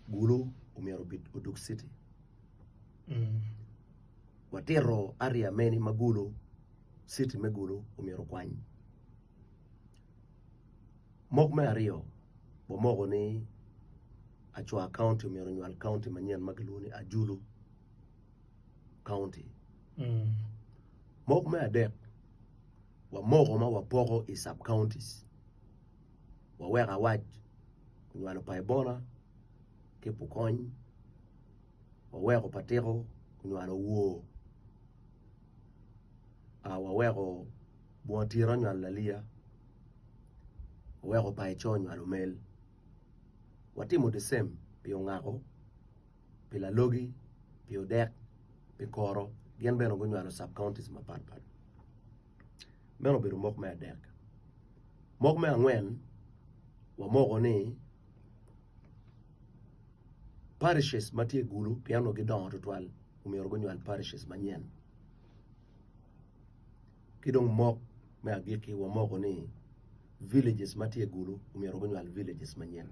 Gulu omyero obed odug city. Watito area mene ma Gulu, city me Gulu omyero okwany. Mok me aryo, wamoko ni Acwa County omyero onywal county manyen ma kilwongo ni Ajulu County. Mok me adek, wamoko ma wapoko i sub counties. Waweko awac onywalo Paibona ki Pukony, waweko Patiko onywalo Owor, waweko Bunga Tira onywalo Laliya, waweko Paeco onywalo Mel. Watimo the same pi Ongako, pi Lalogi, pi Odek, pi Koro, gin bene gunywalo sub counties mapatpat. Meno obedo mok me adek. Mok me angwen, wamoko ni parishes ma tye i Gulu pien onongo gidongo tutwal omyero gunywal parishes manyen. Ki dong mok me agikki wamoko ni villages ma tye i Gulu omyero gunywal villages manyen.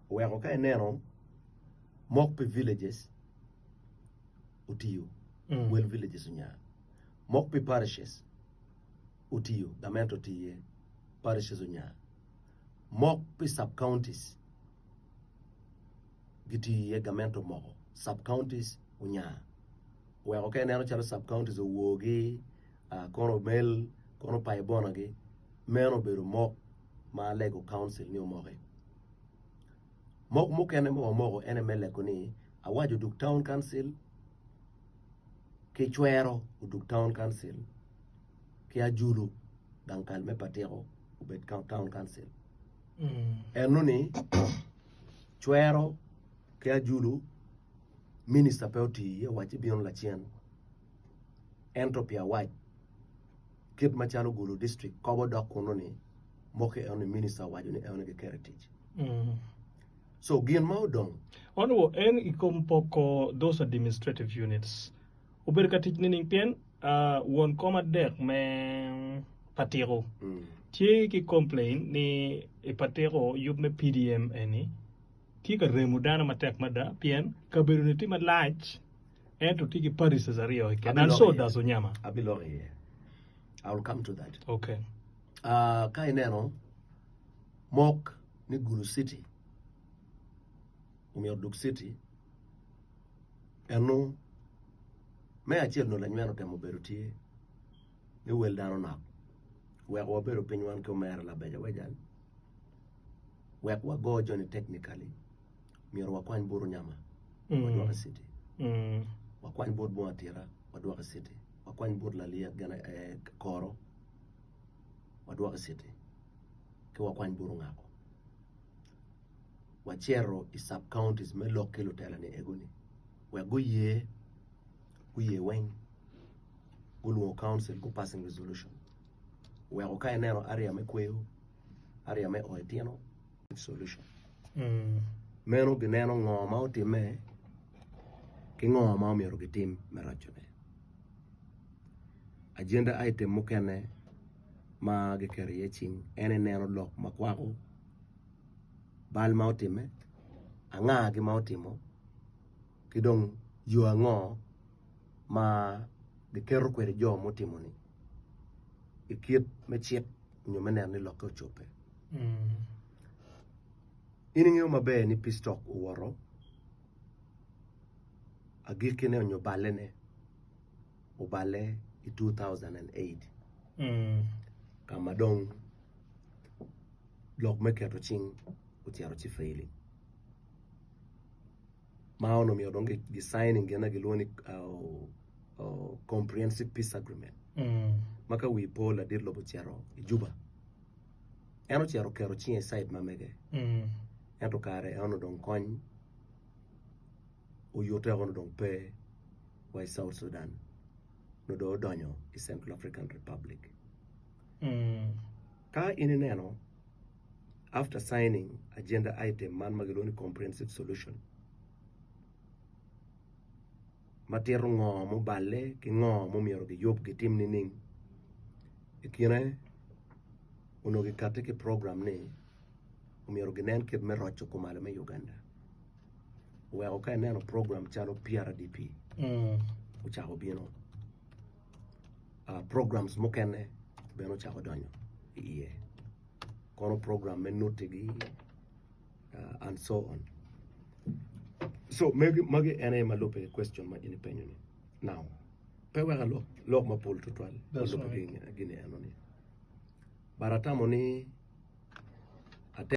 Oweko ka ineno mok pi villages otiyo, wel villages onya. Mok pi parishes otiyo, gamente otiyo iye, parishes onya. Mok pi sub counties gitiyo iye, gamente omoko, sub counties onya. Oweko ka ineno calo sub counties owogi, kono Omel, kono Paibonagi, meno obedo mok ma alego council ni omoki. Mok mukene ma wamoko ene me lego ni awaco odug town council ki cwero odug town council ki Ajulu gang kal me Patiko obed town council. Eno ni cwero ki Ajulu minista pe otiyo iye owacci bino lacen ento pi awac kit macalo Gulu district kobo dok kunu ni moki eno ni minista owaco ni eno ni giketo i tic. So gin ma odong. Honourable, en i kom poko those administrative units obedo ka tic nining pien won kom adek me Patiko tye ki complain ni i Patiko yub me PDM eni tye ka remo dano matek mada pien kabedo ni tye malac ento tye ki parishes aryo keken and so does Onyama. Abilok iye. I will come to that. Okay. Uh, ka ineno mok ni Gulu City omyero odug city eno me acel nongo lanyweno otemo bedo tye ni wel dano nok weko wabedo piny wan ki omera labeja wejal wek wago joni technically myero wakwany buru nyama wadwok i city wakwany but bunga tira wadwok i city wakwany but laliya gine koro wadwok i city ki wakwany buru ngako wacito i sub counties me lok ki lutela ni ego ni wek guye guye weng gulwongo council gu passing resolution oweko ka ineno area me kweyo area me oyo tino solution meno gineno ngo ma otimme ki ngo ma omyero gitim me rocone. Agenda item mukene ma giketo iye cing en aye neno lok ma kwako bal ma otimme, angagi ma otimo ki dong yo ango ma giketo kwede jo mutimo-ni i kit me cik nyo me neno ni lokke ocobbe. In ingeyo maber ni peace talk owoto agikkine nyo ballene oballe i 2008 ka ma dong lok me keto cing ocito ci failing ma onongo myero dong gi signing gin ma gilwongo ni comprehensive peace agreement ma ka wi po ladit lobo ocito i Juba en ocito oketo cinge i cide ma mege ento kare eno dong kony oyute kono dong pe wa i South Sudan nongo dong odonyo i Central African Republic. Ka in ineno after signing agenda item man ma gilwongo ni comprehensive solution ma tito ngo muballe ki ngo mumyero giyub gitim nining i kine onongo gikati ki program ni omyero ginen kit me roco kumalo me Uganda. Oweko ka ineno program calo PRDP ocako bino, programs mukene bene ocako donyo iye kono program me nutigi and so on. So magi magi en aye ma lubbe ki question ma in ipenyo ni. Now pe wek alok lok mapol tutwal ma lubbe ki gini eno ni but atamo ni.